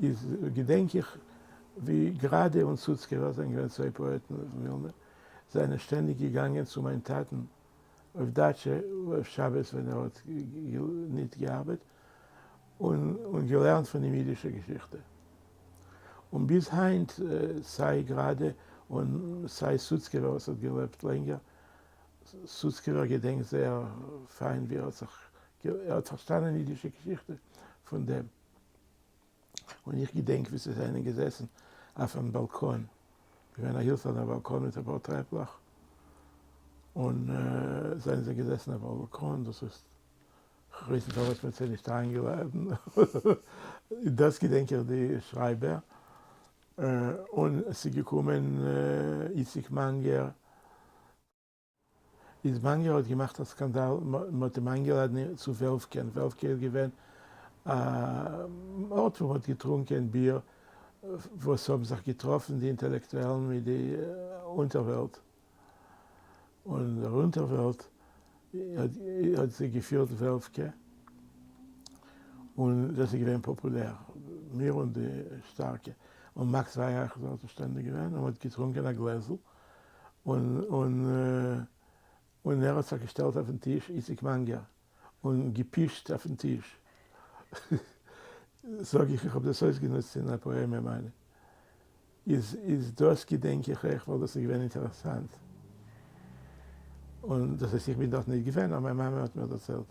איז געדענק איך ווי גראדע און סוצקעווער זענען געווען צוויי פאעטן פון ווילנע, זענען שטענדיג געגאנגען צו מיין טאטן אויף דאטשע אויף שבת ווען ער האט ניט געארבעט, און געלערנט פון אים אידישע געשיכטע. און ביז היינט סיי גראדע און סיי סוצקעווער וואס האט געלעבט לענגער, סוצקעווער געדענקט זייער פיין ווי ער האט זיך, ער האט פארשטאנען אידישע געשיכטע פון דעם. און איך געדענק ווי זיי זענען געזעסן אויפן באלקאן, געווען א הילצערנער באלקאן מיט אפאר טרעפלעך, און זענען זיי געזעסן אויפן באלקאן, דאס איז, כ'ווייס נישט פארוואס מ'האט זיי נישט אריינגעלאדן, דאס געדענק איך די שרייבער, און עס איז געקומען איציק מאנגער, איז מאנגער האט געמאכט א סקאנדאל, מען האט אים איינגעלאדן צו וועלווקען, וועלווקע איז געווען א ארט וואו מען האט געטרונקען ביר, וואו ס'האבן זיך געטראפן די אינטעלעקטועלן מיט די אונטערוועלט, און דער אונטערוועלט האט זיי געפירט וועלווקע, און דאס איז געווען פאפולער, מיר און די שטארקע, און מאקס וויינרייך איז דארטן שטענדיג געווען, און מען האט געטרונקען א גלעזל, און און ער האט זיך געשטעלט אויפן טיש, איציק מאנגער, און געפישט אויפן טיש. זאג איך, איך האב דאס אויסגענוצט אין א פאעמע מיינע. איז איז דאס געדענק איך אויך ווייל דאס איז געווען אינטערעסאנט. און דאס הייסט איך בין דארט נישט געווען, אבער מיין מאמע האט מיר דערציילט.